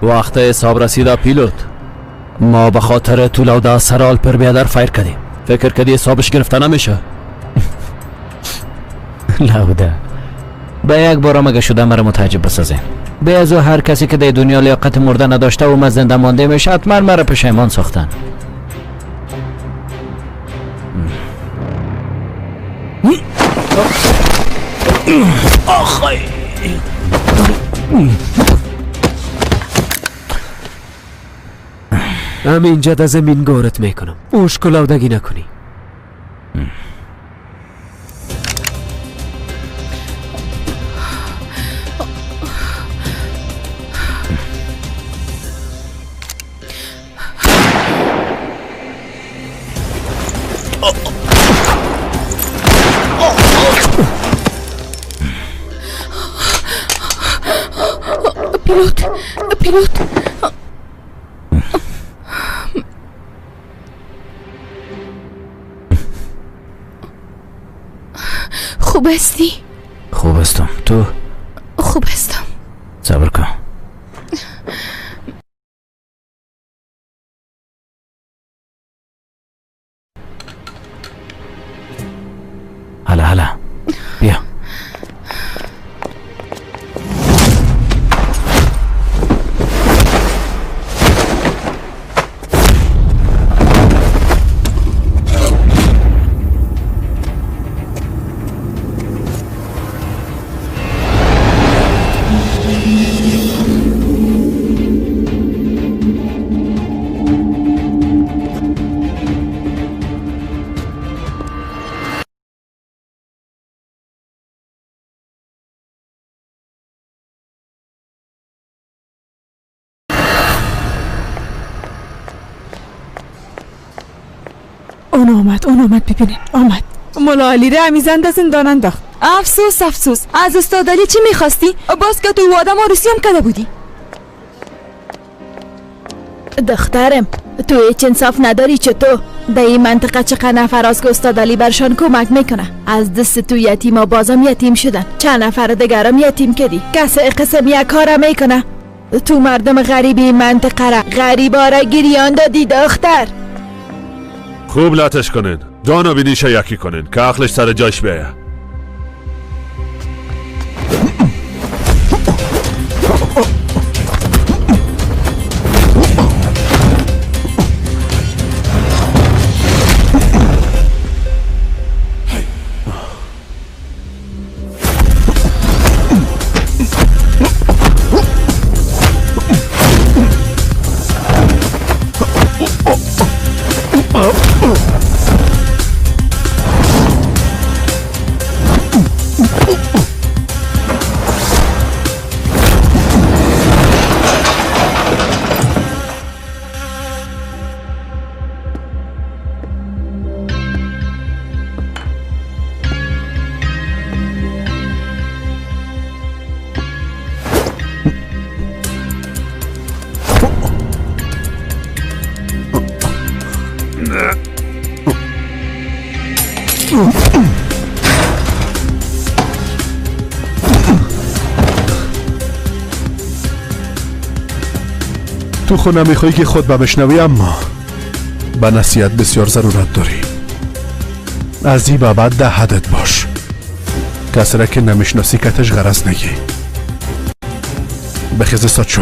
وقت حساب رسیده پیلوت. ما به خاطر تو سر آلپر بیادر فایر کردیم. فکر کردی حسابش گرفته نمیشه؟ لوده به یک بار مگه شده مرا متعجب بسازین. به از او هر کسی که در دنیا لیاقت مرده نداشته و من زنده مانده میشه حتما مرا پشیمان ساختن. آخی همینجا در زمین گورت میکنم. اوش کلاودگی نکنی. پیلوت، پیلوت، خوب هستی؟ خوب هستم. تو؟ خوب هستم. صبر کن. هلا هلا بیا. اون آمد، اون آمد، ببینین آمد. مولا علی را همی زندان انداخت. افسوس افسوس. از استاد علی چی میخواستی؟ باز که تو آدم عروسی هم کده بودی. دخترم تو هیچ انصاف نداری. چطور در این منطقه چقدر نفر است که استاد علی برشان کمک میکنه. از دست تو یتیما بازم یتیم شدن. چند نفر دیگرم یتیم کردی. کس قسم یک کار میکنه. تو مردم غریبی منطقه را غریبا را گریان دادی دختر. خوب لاتش کنین، دانو بینیشه یکی کنین که عقلش سر جاش بیه. تو خو نمیخوایی که خود بشنوی، اما به نصیحت بسیار ضرورت داری. از این به بعد ده حدت باش. کسی را که نمیشناسی کتش غرض نگی. بخیز ساچو.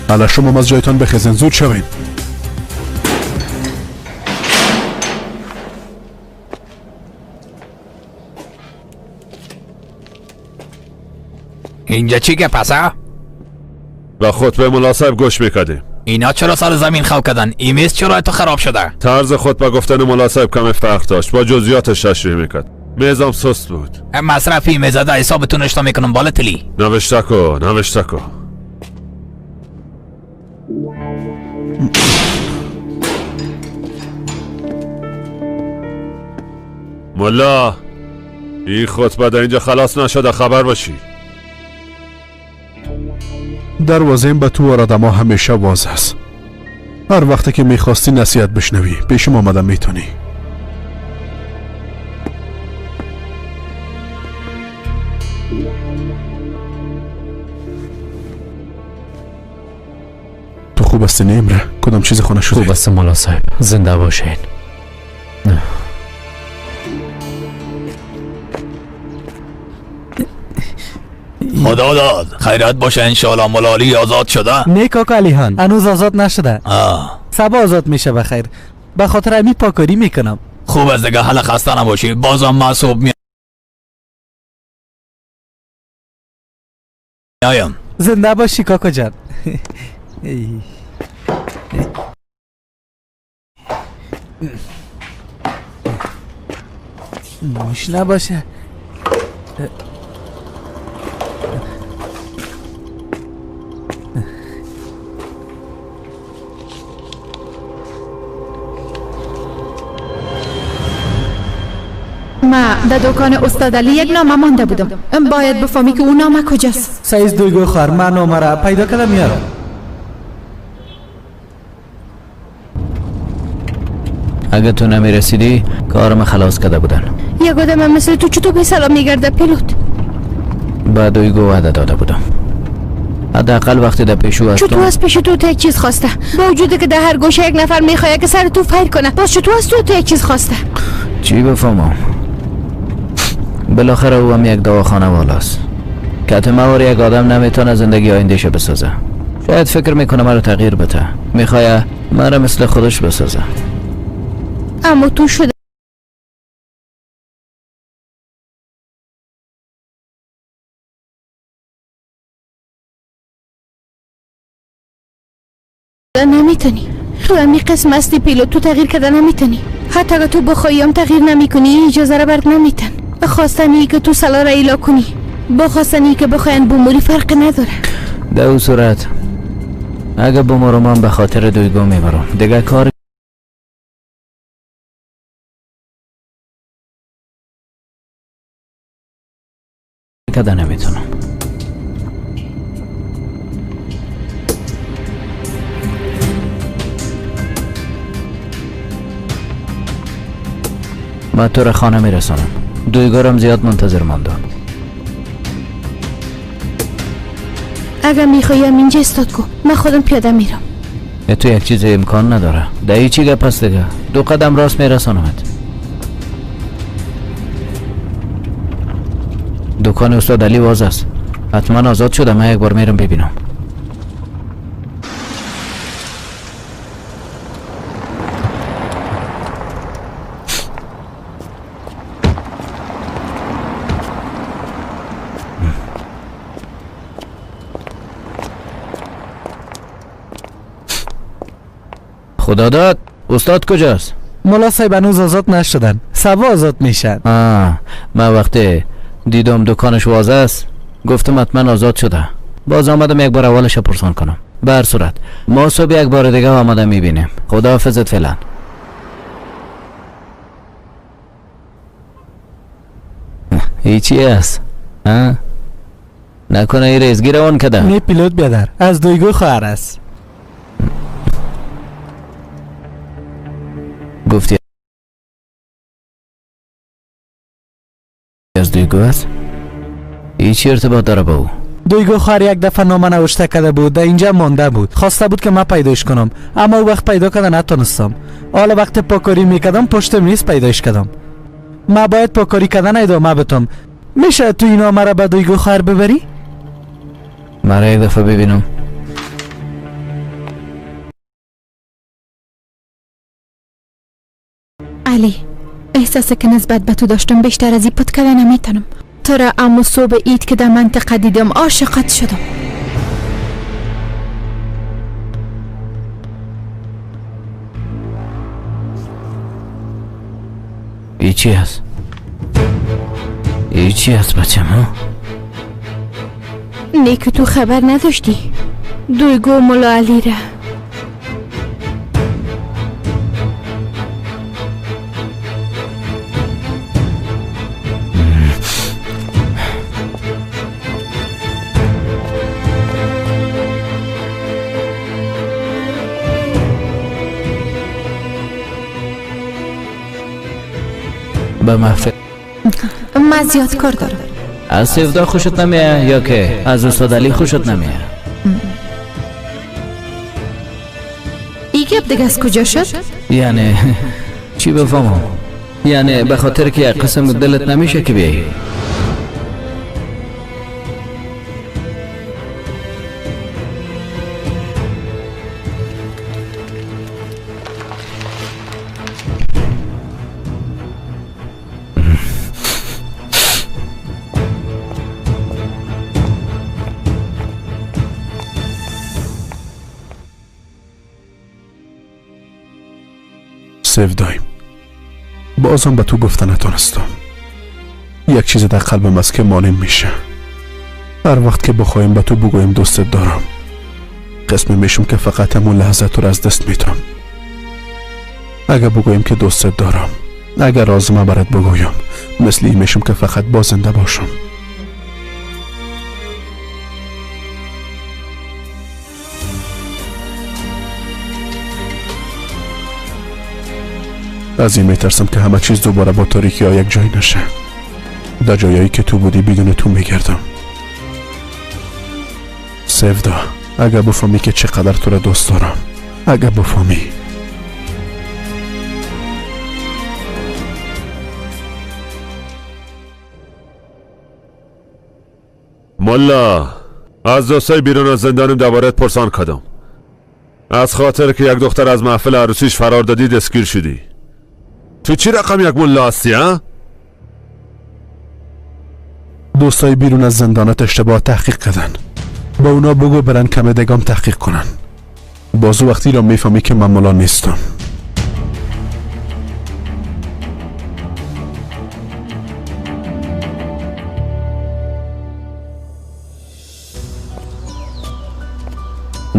حالا شما از جایتان بخیزین، زود شوین. اینجا چی گپ است؟ و خطبه ملا صاحب گوش میکردیم. اینا چرا سر زمین خو کردن؟ این میز چرا تو خراب شده؟ طرز خطبه گفتن ملا صاحب کم فرق داشت، با جزئیاتش تشریح میکرد. میزم سست بود. مصرفی میز ده حسابتون نوشته میکنم بالا تلی. نوشته کو، نوشته کو. ملا این خطبه در اینجا خلاص نشده، خبر باشی. دروازه به تو و آدم ها همیشه باز است. هر وقتی که میخواستی نصیحت بشنوی پیشم آمده میتونی. خوب است نه کدام چیز خانه شده؟ خوب است مولا صاحب، زنده باشین. خدا داد خیرات باشه انشالله. مولا علی آزاد شده؟ نه کاکا علی خان، هنوز آزاد نشده. صبا آزاد میشه بخیر. به خاطر امی پاکاری میکنم. خوب از دیگه حالا خسته نباشی، بازم ما صبح میایم. زنده باشی کاکا جان. موش نباشه. ما در دکان استاد علی یک نامه مانده بودم. باید بفهمی که اون نامه کجاست. سایز دویگو خواهر، من نامه را پیدا کردم میارم. اگه تو نمیرسیدی کارم خلاص کرده بودن. یک آدم مثل تو چطور به سلام میگرده پیلوت؟ به دویگو وعده داده بودم. حداقل وقتی در پیشو هستم. چطور از پیش تو یک چیز خواسته؟ با وجودی که در هر گوشه یک نفر میخواد که سر تو فیر کنه، باز چطور از تو یک چیز خواسته؟ چی بفهمم؟ بالاخره او هم یک دواخانه والاست. کتموار یک آدم نمیتونه زندگی آیندهش بسازه. شاید فکر میکنه مرا تغییر بده، میخواه مرا مثل خودش بسازه. اما تو شده نمیتونی. تو همی قسم هستی پیلوت، تو تغییر کرده نمیتونی. حتی اگه تو بخواهی هم تغییر نمیکنی، اجازه را برد نمیتن. خواستنی که تو سلا را ایلا کنی با خواستنی که بخواین بموری فرق نداره. در او صورت اگه بمورم من به خاطر دویگو میبرم، دیگه کار کده نمیتونم. من تو را خانه میرسانم. دویگارم زیاد منتظر ماندم. اگر میخوایم اینجا استاد کو، من خودم پیاده میرم. تو یک چیز امکان نداره. در چی گپ است دیگه؟ دو قدم راست میرسانمت. دکان استاد علی باز است. حتما آزاد شده. من یک بار میرم ببینم. خدا داد استاد کجاست؟ مولا صاحب هنوز آزاد نشدن، صبا آزاد میشن. من وقتی دیدم دکانش واز است گفتم حتما آزاد شده. باز آمدم یک بار اولش پرسان کنم. به هر صورت ما صبح یک بار دیگه آمده میبینیم. خداحافظت فعلا. هیچی است؟ نکنه ای ریزگی روان کده؟ نه پیلوت بیادر، از دویگو خواهر است. گفتی از دویگو است؟ هیچ ارتباط داره با او؟ دویگو خواهر یک دفعه نامه نوشته کرده بود، در اینجا مانده بود، خواسته بود که من پیدایش کنم، اما او وقت پیدا کرده نتونستم. حالا وقت پاکاری میکردم پشت میز پیدایش کردم. من باید پاکاری کردن ادامه بدم. میشه تو این نامه را به دویگو خواهر ببری؟ مرا یک دفعه ببینم. علی، احساس که نسبت به تو داشتم بیشتر از این پت کده نمیتونم. تو را اما صبح اید که در منطقه دیدم عاشقت شدم. ای چی هست؟ ای چی هست بچم ها؟ نه که تو خبر نداشتی. دویگو مولا علی را به محفل من زیاد کار دارم. از سیودا خوشت نمیه یا که از استاد علی خوشت نمیه؟ دیگه از کجا شد؟ یعنی چی بفهمم؟ یعنی به خاطر که یک قسم دلت نمیشه که بیایی. سودایم، بازم به تو گفته نتونستم. یک چیز در قلبم است که مانع میشه. هر وقت که بخوایم به تو بگویم دوستت دارم، قسم میشم که فقط همون لحظه تو را از دست میتم. اگر بگویم که دوستت دارم، اگر رازمه برات بگویم، مثل این میشم که فقط با زنده باشم. از این میترسم که همه چیز دوباره با تاریکی ها یک جای نشه. در جایی که تو بودی بدون تو میگردم. سودا، اگر بفهمی که چقدر تو را دوست دارم، اگر بفهمی. ملا، از دوستای بیرون از زندانم دربارت پرسان کردم. از خاطر که یک دختر از محفل عروسیش فرار دادی دستگیر شدی. تو چی رقم یک ملا هستی ها؟ دوستای بیرون از زندانت اشتباه تحقیق کردن. با اونا بگو برن کم دگام تحقیق کنن. بازو وقتی را میفهمی که من ملا نیستم.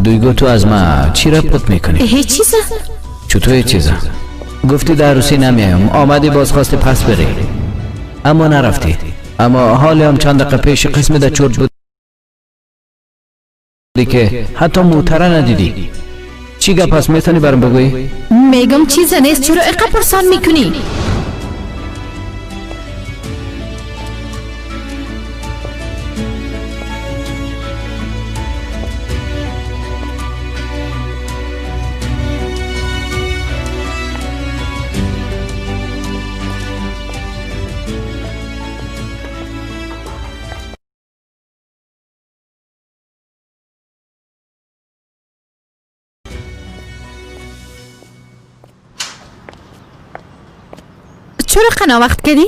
دویگو تو از ما چی را پت میکنی؟ هیچ چیزه. چطور هیچ چیزه؟ گفتی در عروسی نمیایم، آمدی باز خواستی پس بری، اما نرفتی. اما حالی هم چند دقیقه پیش قسم در چرت بودی که حتی موتره ندیدی. چی گپ پس میتونی برام بگویی؟ میگم چیز نیست، چرا اقا پرسان میکنی؟ چرا قنا وقت کردی؟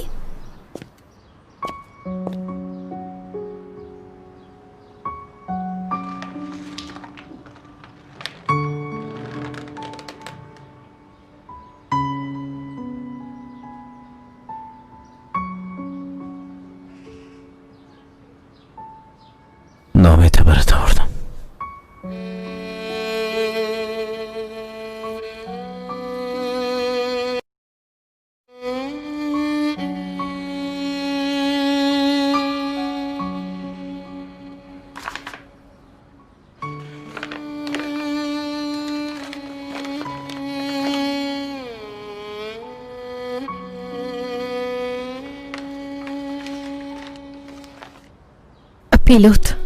نامه برات آوردم. پیلوت،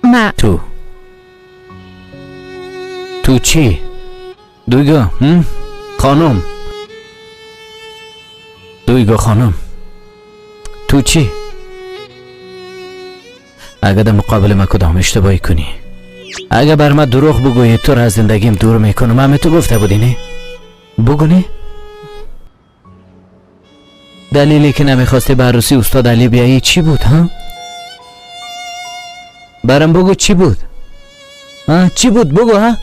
ما تو چی؟ دویگو خانم، دویگو خانم، تو چی؟ اگر در مقابل ما کدام اشتباهی کنی، اگر بر ما دروغ بگویی، تو را از زندگیم دور میکنم. همه تو گفته بودی نه؟ بگو نه؟ دلیلی که نمیخواستی به عروسی استاد علی بیایی چی بود ها؟ برام بگو چی بود؟ ها چی بود بگو ها؟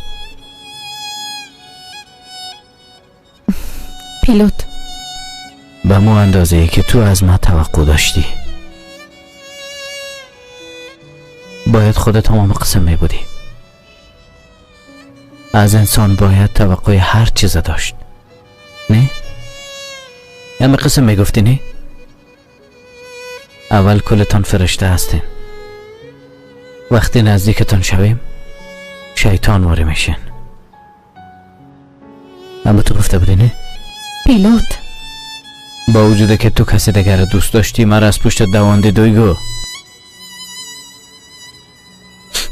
پیلوت، به مو اندازه ای که تو از ما توقع داشتی باید خودت تمام قسم می بودی. از انسان باید توقع هر چیز داشت، نه؟ همه قسم می گفتی نه؟ اول کلتان فرشته هستین، وقتی نزدیکتان شویم شیطان وارد میشین. اما تو گفته بودی نه؟ پیلوت، با وجود که تو کسی دیگر دوست داشتی مرا از پشت دواندی دویگو.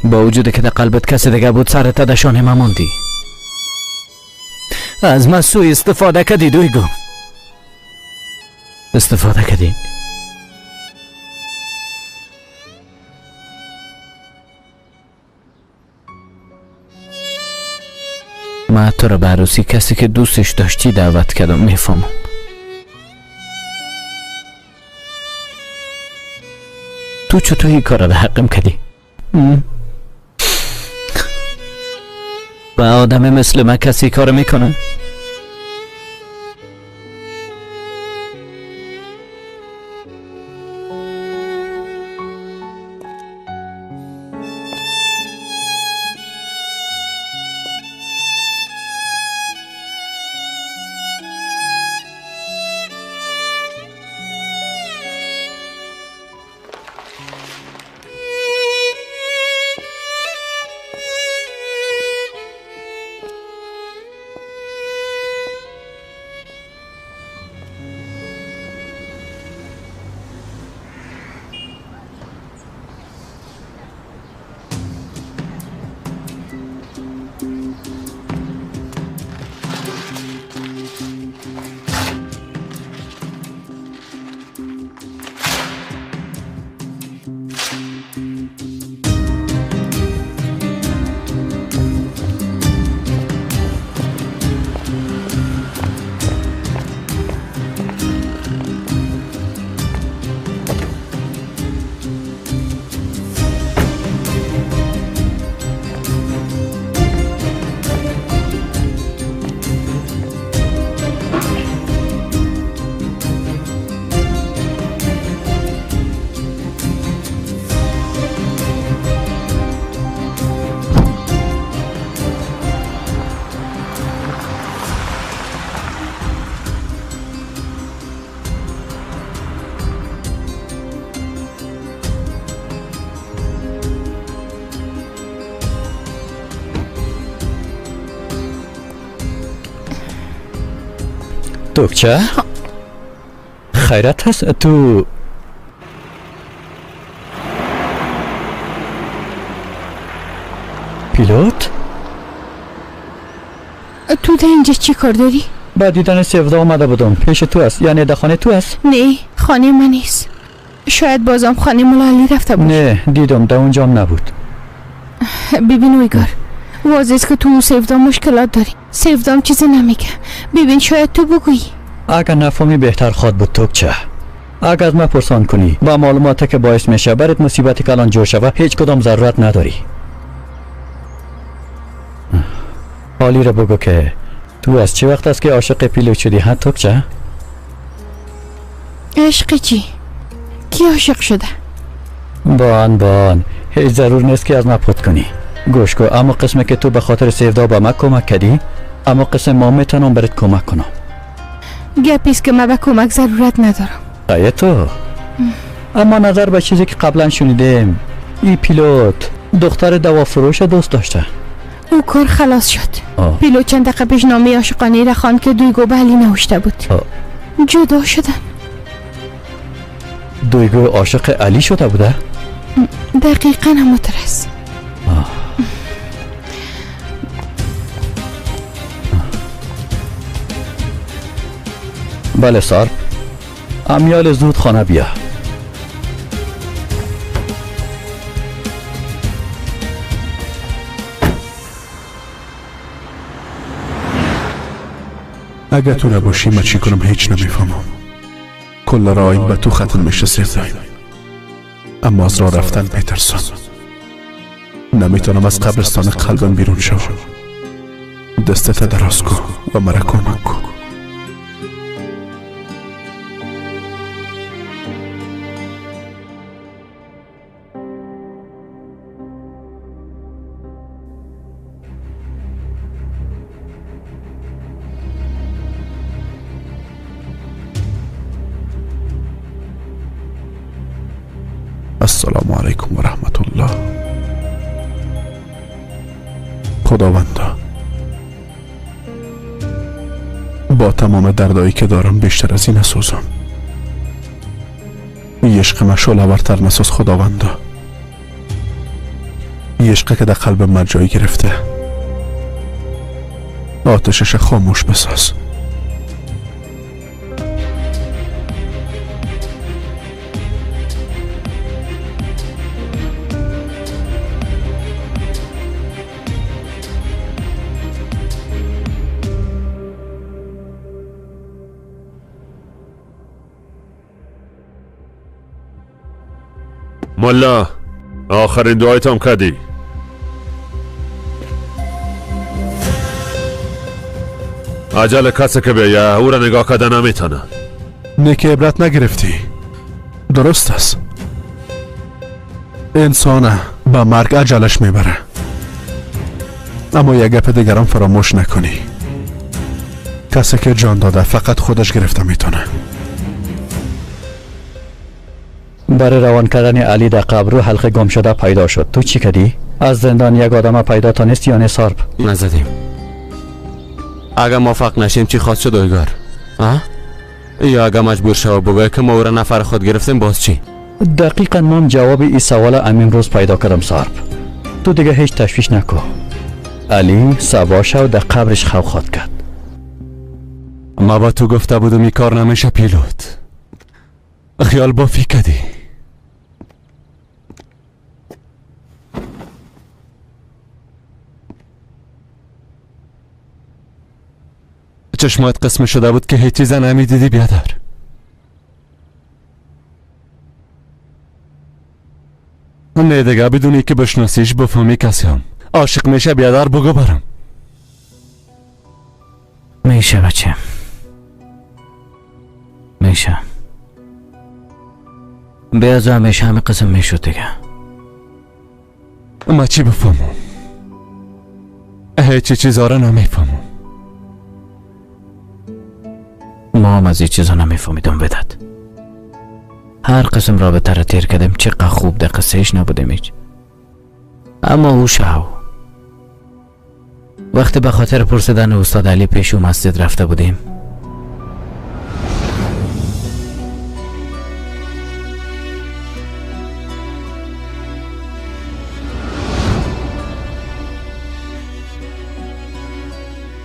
با وجود که در قلبت کسی دیگر بود سرت در شانه ماندی. از من سوء استفاده کردی دویگو، استفاده کردی. من تو را به عروسی کسی که دوستش داشتی دعوت کردم، میفهمم. تو چطور این کار را در حقم کردی؟ با آدم مثل من کسی کار میکنه؟ توکچه؟ خیرت هست تو؟ پیلوت؟ تو در اینجا چی کار داری؟ با دیدن سیودا آمده بودم. پیش تو است، یعنی در خانه تو است؟ نه، خانه من نیست. شاید بازم خانه مولا علی رفته بود. نه، دیدم در اونجام نبود. ببین ویگار، واضح است که تو سیودا مشکلات داری. سیودام چیزی نمیگه. ببین شاید تو بگویی. اگر نفهمی بهتر خواد بود توکچه. اگر از من پرسان کنی با معلوماتی که باعث میشه برات مصیبت کلان جور شوه، هیچ کدام ضرورت نداری. حالی را بگو که تو از چه وقت است که عاشق پیلوت شدی ها توکچه؟ عشق چی؟ کی عاشق شده؟ بان بان، هیچ ضرور نیست که از من پت کنی. گوش کن، اما قسمه که تو به خاطر سیودا با من کمک کردی، اما قسم ما میتونم برات کمک کنم. گپیست که من به کمک ضرورت ندارم. ای تو، اما نظر به چیزی که قبلا شنیدیم، ای پیلوت دختر دوافروش دوست داشته. او کار خلاص شد. پیلوت چند دقیقه پیش نامه عاشقانه را خواند که دویگو به علی نوشته بود. جدا شدن. دویگو عاشق علی شده بوده؟ دقیقا همونطور است. بله سارپ، امیال زود خانه بیا. اگر تو نباشی من چی کنم هیچ نمیفهمم. کل رایم به تو ختم میشه سیردایم، اما از راه رفتن میترسم. نمیتونم از قبرستان قلبم بیرون شوم. دستت دراز کن و مرا کمک کن. السلام علیکم و رحمت الله. خداوندا، با تمام دردایی که دارم بیشتر از این نسوزم. عشق من شعله‌ورتر نساز خداوندا. عشق که در قلب من جای گرفته، آتشش خاموش بساز. ملا آخرین دعایتم کردی. عجل کسی که بیایه او را نگاه کرده نمیتونه. نه که عبرت نگرفتی. درست است. انسان به مرگ عجلش میبره. اما یک گپ دیگرم فراموش نکنی. کسی که جان داده فقط خودش گرفته میتونه. برای روان کردن علی در قبر حلقه گم شده پیدا شد. تو چی کردی؟ از زندان یک آدم پیدا تانست یا نه سارب؟ نزدیم. اگه موفق نشیم چی خواست شد اویگار؟ یا اگه مجبور شو بگوی که ما او را نفر خود گرفتیم باز چی؟ دقیقا من جواب این سوال امین روز پیدا کردم سارب. تو دیگه هیچ تشویش نکن. علی سبا شو در قبرش خو خواد کرد. ما با تو گفته بودم این کار نمیشه پیلوت. خیال بافی کردی. چشمات قسم شده بود که هیچ چیز نمیدیدی بیادر. نه دیگه بدونی که بشناسیش بفهمی کسی هم عاشق میشه بیادر بگو برم. میشه بچه، میشه. بیازو همیشه همه قسم میشد دیگه. ما چی بفهمم؟ هیچ چیزا را نمیفهمم. ما هم از این چیزا نمیفهمیدم بدد. هر قسم رابطه را تیر کردیم، چقدر خوب در قصهش نبودیم هیچ. اما او شو وقتی به خاطر پرسیدن استاد علی پیش او مسجد رفته بودیم،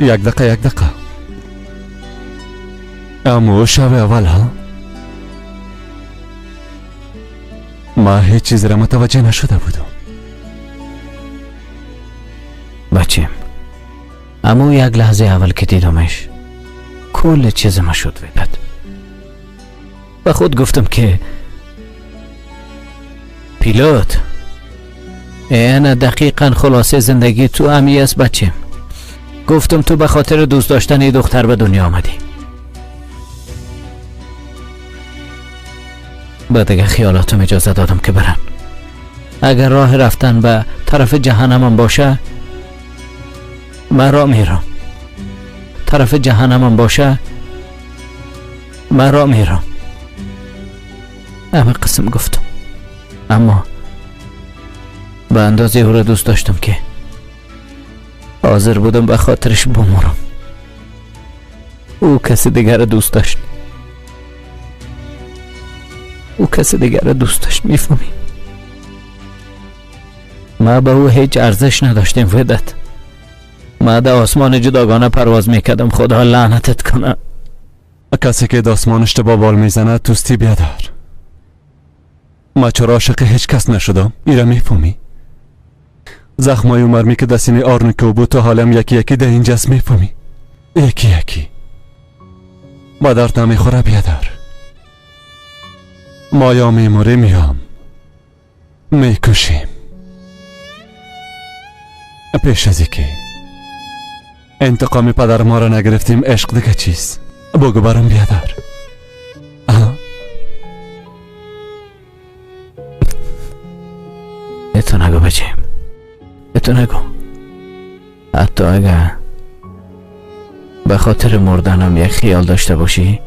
یک دقیقه یک دقیقه. اما شب اول ها ما هیچ چیز را متوجه نشده بودم بچیم. اما یک لحظه اول که دیدمش کل چیز ما شد ویدد. به خود گفتم که پیلوت اینه دقیقا خلاصه زندگی تو همی است بچیم. گفتم تو به خاطر دوست داشتن دختر به دنیا آمدی. بعد دیگه خیالاتم اجازه دادم که برن. اگر راه رفتن به طرف جهنمم باشه من را میرم. طرف جهنمم باشه من را میرم. همه قسم گفتم. اما به اندازه او را دوست داشتم که حاضر بودم به خاطرش بمرم. او کسی دیگر را دوست داشت. او کسی دیگر را دوست داشت. میفهمی؟ ما به او هیچ ارزش نداشتیم ودت. ما در آسمان جداگانه پرواز میکردم. خدا لعنتت کنه. کسی که در آسمان اشتباه بال میزنه توستی بیادر. ما چرا عاشق هیچ کس نشدم؟ ایره میفهمی؟ زخمای مرمی که در سینه آرنکو بود تا حالم یکی یکی در اینجاست میفهمی؟ یکی یکی با درد نمیخوره بیادر. ما یا میموریم یا میکشیم. پیش از اینکه انتقام پدر ما را نگرفتیم عشق دیگه چیست؟ بگو برام بیادر. تو نگو بچیم، تو نگو. حتی اگر به خاطر مردنم یک خیال داشته باشی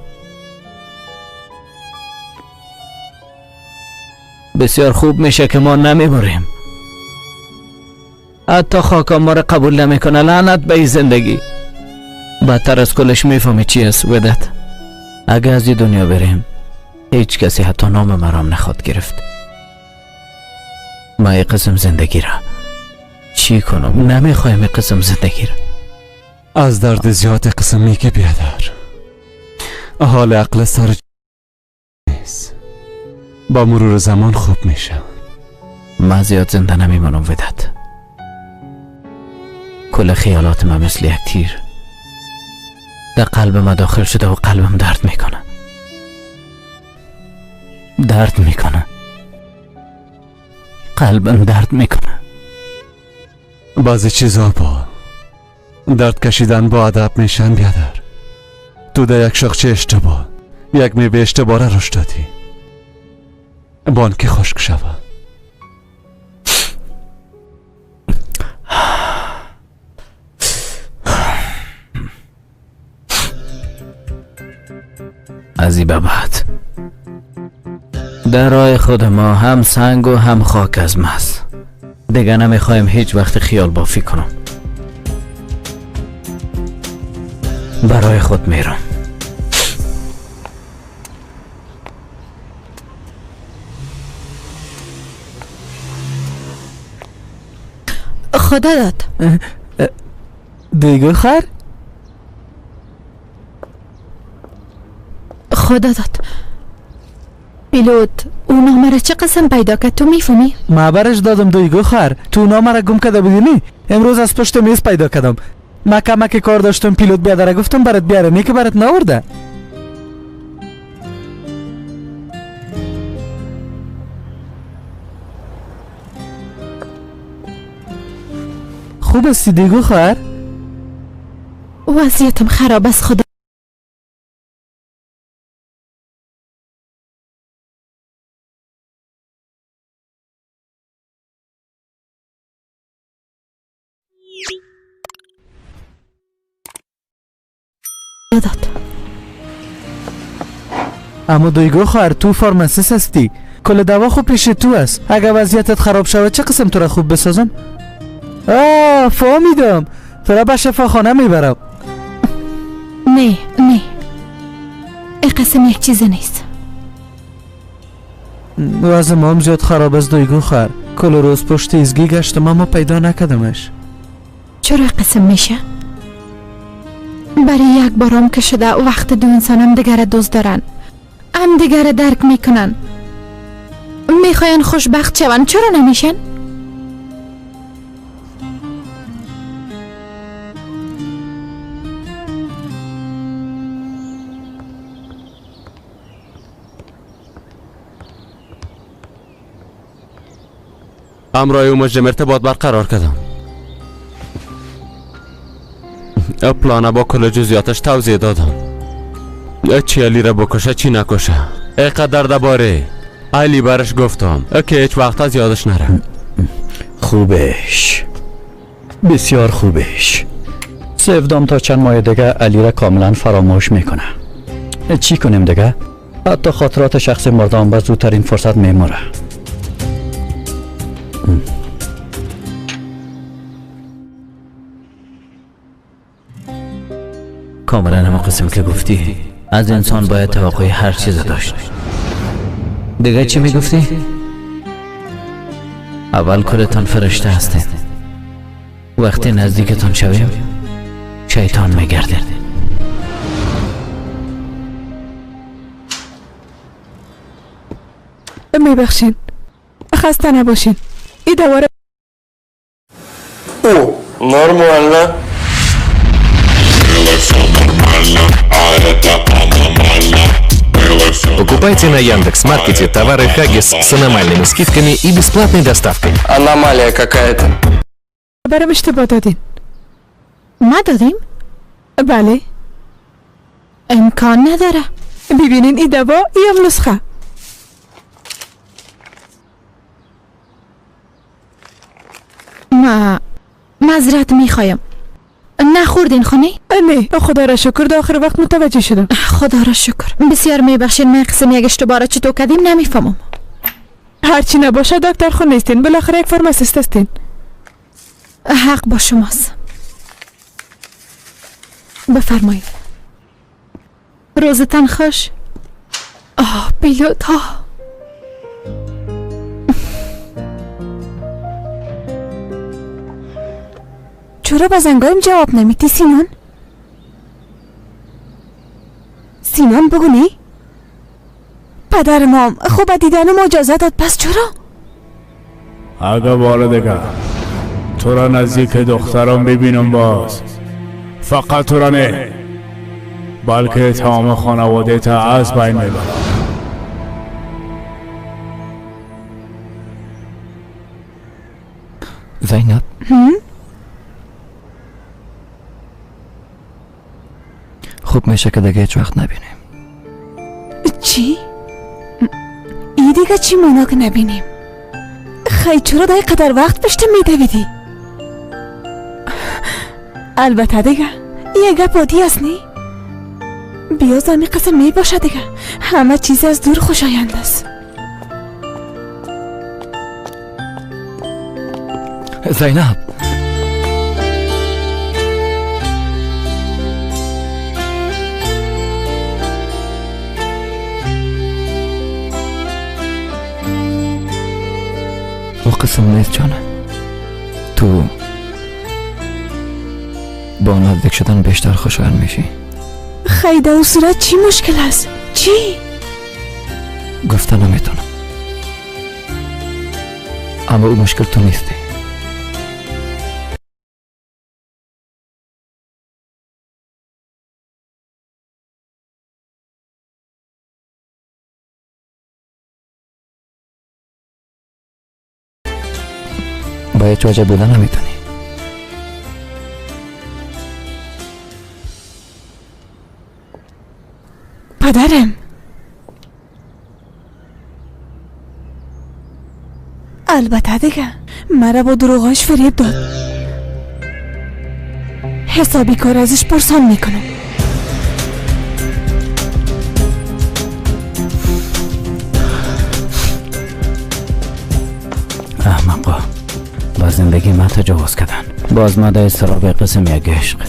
بسیار خوب میشه که ما نمیموریم. حتی خاکم ما را قبول نمیکنه. لعنت به این زندگی. بدتر از کلش میفهمی چی است ودت؟ اگه از این دنیا بریم هیچ کسی حتی نام مرام نخواد گرفت. ما این قسم زندگی را چی کنم؟ نمیخوایم این قسم زندگی را. از درد زیاد قسم میگه بیادر، حال عقل سر نیست، با مرور زمان خوب میشه. من زیاد زنده نمیمانم وداد. کل خیالات من مثل یک تیر در قلب من داخل شده و قلبم درد میکنه، درد میکنه، قلبم درد میکنه. بعضی چیزا با درد کشیدن با ادب میشن بیادر. تو در یک شاخچه اشتباه، یک میوه اشتباه را رشد دادی، بانکی خشک شود. از این به بعد در راه خود ما هم سنگ و هم خاک از ماست. دیگه نمیخوایم هیچ وقت خیال بافی کنم. برای خود میرم. خدا داد. دیگه خر؟ خدا داد. پیلوت اون نامه را چه قسم پیدا کرد تو میفهمی؟ ما برش دادم دویگو خر. تو نامه را گم کرده بودی نی؟ امروز از پشت میز پیدا کردم. ما کمک کار داشتم پیلوت بیادره، گفتم برات بیاره، نه که برات نورده. خوب استی دیگو خواهر؟ وضعیتم خراب است خدا. داد. اما دویگو خواهر تو فارماسیست هستی، کل دوا خوب پیش تو است. اگر وضعیتت خراب شود چه قسم تو را خوب بسازم؟ آه فهمیدم، تو را به شفاخانه میبرم. نه نه، این قسم یک چیز نیست. وضع ما هم زیاد خراب است دویگو خواهر. کل روز پشت ایزگی گشتم اما پیدا نکردمش. چرا قسم میشه؟ برای یک بارم که شده وقت دو انسان هم دیگر دوست دارن، هم دیگر درک میکنن، میخواین خوشبخت شون، چرا نمیشن؟ همراه او مجرم ارتباط برقرار کردم. پلانه با کل جزئیاتش توضیح دادم. چی علی را بکشه چی نکشه. اینقدر درباره علی برش گفتم که هیچ وقت از یادش نره. خوبش، بسیار خوبش. سفدام تا چند ماه دیگه علی را کاملا فراموش میکنه. چی کنیم دیگه؟ حتی خاطرات شخص مردم به زودترین فرصت میموره. کاملا همه قسم که گفتی، از انسان باید توقع هر چیز داشت. دیگه چی میگفتی؟ اول کلتان فرشته هستین، وقتی نزدیکتان شویم شیطان میگردین. میبخشین، خسته نباشین. این دواره او نرمالна. Покупайте на Яндекс.Маркете товары Хаггис с аномальными скидками и бесплатной доставкой. Аномалия какая-то. برام اشتباه دادین. ما دادیم؟ بله. امکان نداره. ببینین این دوا یم نسخه. ما معذرت میخوایم. نخوردین خونه؟ نه خدا را شکر در آخر وقت متوجه شدم. خدا را شکر. بسیار میبخشین، من قسم یک اشتباه را چطور کردیم نمیفهمم. هرچی نباشه دکتر خون نیستین، بالاخره یک فارماسیست هستین. حق با شماست. بفرمایید. روزتان خوش. آه پیلوت ها. چرا به زنگایم جواب نمیدی سینان؟ سینان بگو نی؟ پدر مام خوب دیدن ما اجازه داد، پس چرا؟ اگه بار دیگه تو را نزدیک دخترم ببینم باز، فقط تو را نه بلکه تمام خانواده تا از بین میبرم. زینب، خوب میشه که دیگه هیچ وقت نبینیم. چی؟ ای دیگه چی مانا که نبینیم؟ خیلی چرا در قدر وقت پشت میدویدی؟ البته دیگه یه گپ عادی است نی؟ بیاز همی قسم می باشه دیگه، همه چیز از دور خوشایند است. زینب، او قسم نیست جانم، تو با نزدیک شدن بیشتر خوشایند میشی. خیلی او صورت چی مشکل است؟ چی؟ گفته نمیتونم، اما او مشکل تو نیستی. با هیچ وجه بوده نمیتونی. پدرم، البته دیگه مرا با دروغاش فریب داد. حسابی کار ازش پرسان میکنم. احمقا با زندگی من تجاوز کردن، باز ما در اضطراب قسم یک عشق.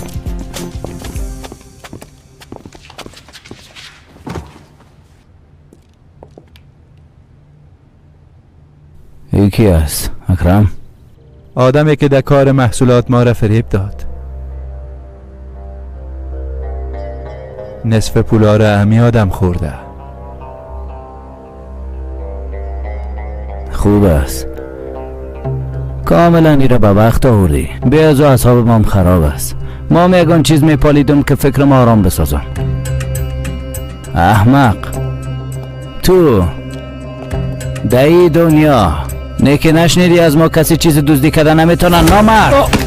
یکی است اکرم، آدمی که در کار محصولات ما را فریب داد. نصف پولا را امی آدم خورده. خوب است، کاملا ای را به وقت آوردی. بی از او اعصاب مام خراب است. ما یگان چیز میپالیدم که فکر ما آرام بسازم. احمق تو در دنیا نیکی نشنیدی از ما کسی چیز دزدی کرده نمیتونه. نامرد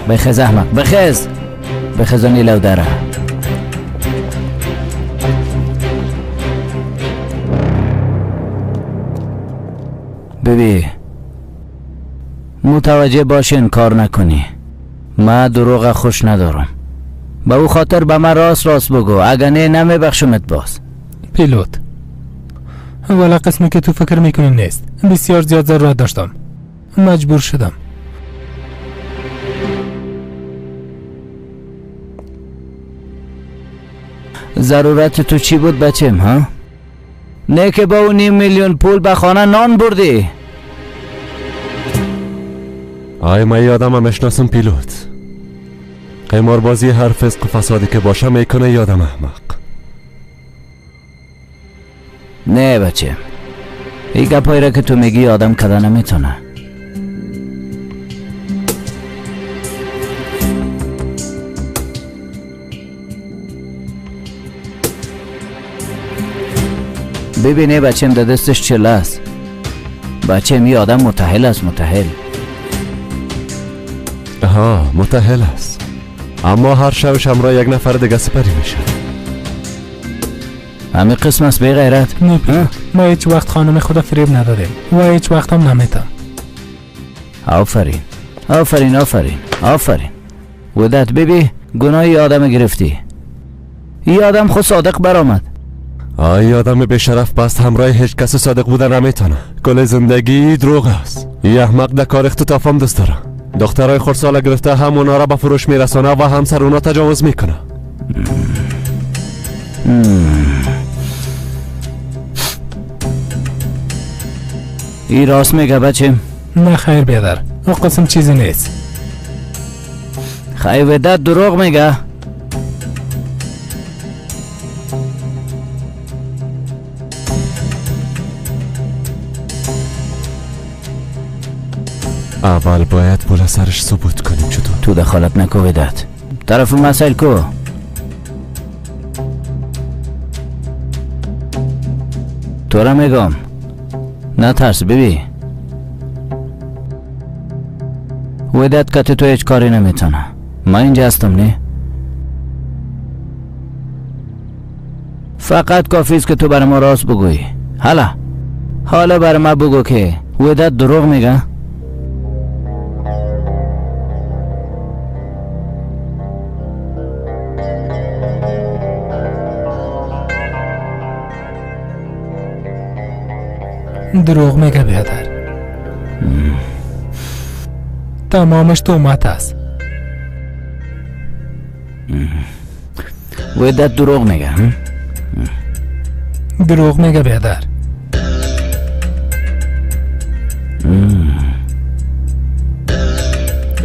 بخز احمق، بخز بخز و نیلو داره. ببی متوجه باشین کار نکنی. من دروغ خوش ندارم، به او خاطر به من راست راست بگو، اگه نه نمیبخشمت باز. پیلوت، والا قسمی که تو فکر میکنی نیست. بسیار زیاد ضرورت داشتم، مجبور شدم. ضرورت تو چی بود بچم ها؟ نه که با او 500,000 پول به خانه نان بردی. آی من یادم میشناسم پیلوت. قماربازی هر فسق و فسادی که باشه میکنه یادم احمق. نه بچه، این گپایی را که تو میگی آدم کده نمیتونه. ببینه بچم در دستش چله است. بچم یه آدم متحل است، متحل. آها متحل است، اما هر شبش همراه یک نفر دیگه سپری میشه. همین قسم است بی غیرت. نه ما هیچ وقت خانم خدا فریب ندادیم و هیچ وقت هم نمیتم. آفرین آفرین آفرین آفرین. ودت ببی گناهی آدم گرفتی. این آدم خود صادق برآمد. آی آدم به شرف پست همراه هیچ کس صادق بودن نمیتونه. کل زندگی دروغ است. یه احمق در کار اختطاف هم دست داره. دخترای خردسال گرفته هم اونا را به فروش میرسانه و هم سر اونا تجاوز میکنه. ای راست میگه بچه؟ نه خیر بیادر، او قسم چیزی نیست. خیر ودت دروغ میگه. اول باید پول سرش ثبوت کنیم. چطور؟ تو دخالت نکو وداد، طرف مسائل کو. تو را میگم نه ترس بیبی، وداد کتی تو هیچ کاری نمیتونه. من اینجا هستم نه؟ فقط کافی است که تو بر ما راست بگویی. حالا بر ما بگو که وداد دروغ میگه. دروغ میگه بیادر، تمامش تهمت است. وداد دروغ میگه. دروغ میگه بیادر.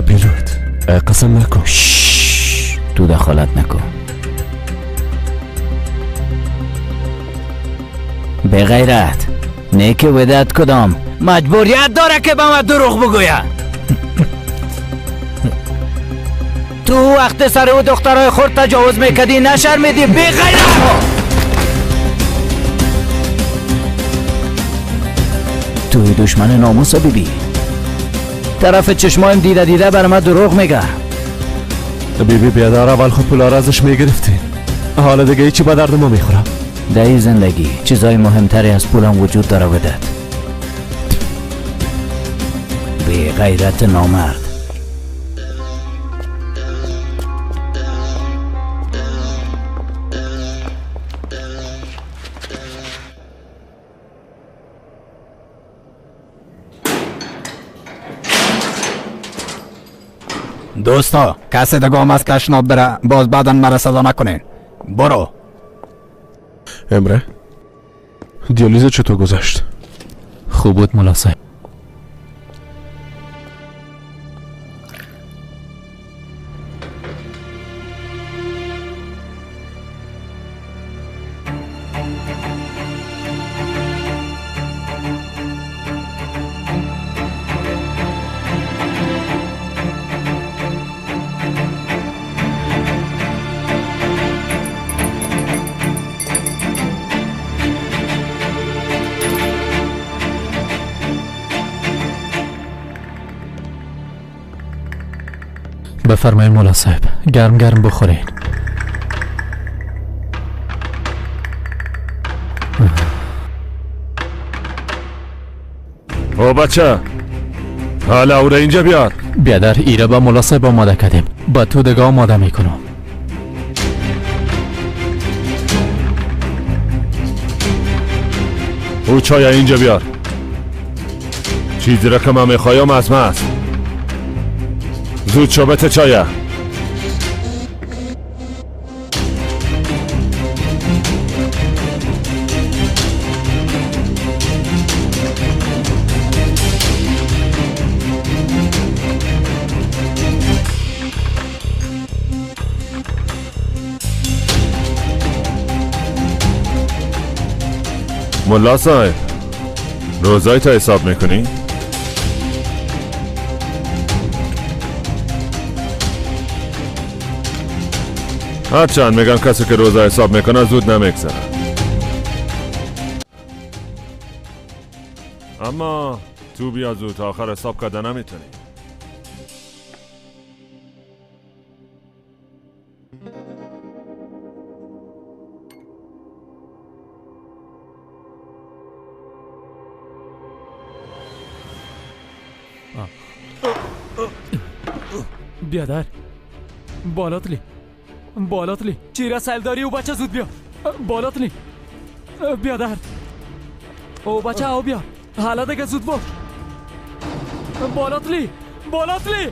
بیلوت قسم نکن. تو دخالت نکن. به غیرت نیکی وداد کدام مجبوریت داره که به من دروغ بگویه. تو وقت سر او دخترای خود تجاوز میکردی نشرمیدی بی غیرت. توی دشمن ناموس بیبی، طرف چشمایم دیده دیده بر من دروغ میگه. بیبی بیادر اول خود پولا را ازش میگرفتی، حالا دیگه هیچی به درد ما میخورم. در این زندگی چیزای مهمتری از پولم وجود داره وداد. بی غیرت نامرد. دوستا کسی دیگه از کشناب بره باز بعدا مرا صدا نکنین. برو. امره دیالیز چطور گذشت؟ خوب بود ملا صاحب. بفرمایید مولا صاحب، گرم گرم بخورین. او بچه، حالا او را اینجا بیار. بیادر ایره با مولا صاحب آماده کردیم، با تو دیگه آماده میکنم. او چای اینجا بیار. چیزی را که من میخوایم از من است. زود شو چایه. ملا صاحب، روزای تا حساب میکنی؟ هرچند میگن کسی که روزا حساب میکنه زود نمیگذره، اما تو بیا زود تا آخر حساب کرده نمیتونی. بیادر بالاتلی بالاتلی چیرا سیل داری؟ او بچه زود بیا. بالاتلی بیادر، او بچه او بیا، حالا دیگه زود باش. بالاتلی بالاتلی.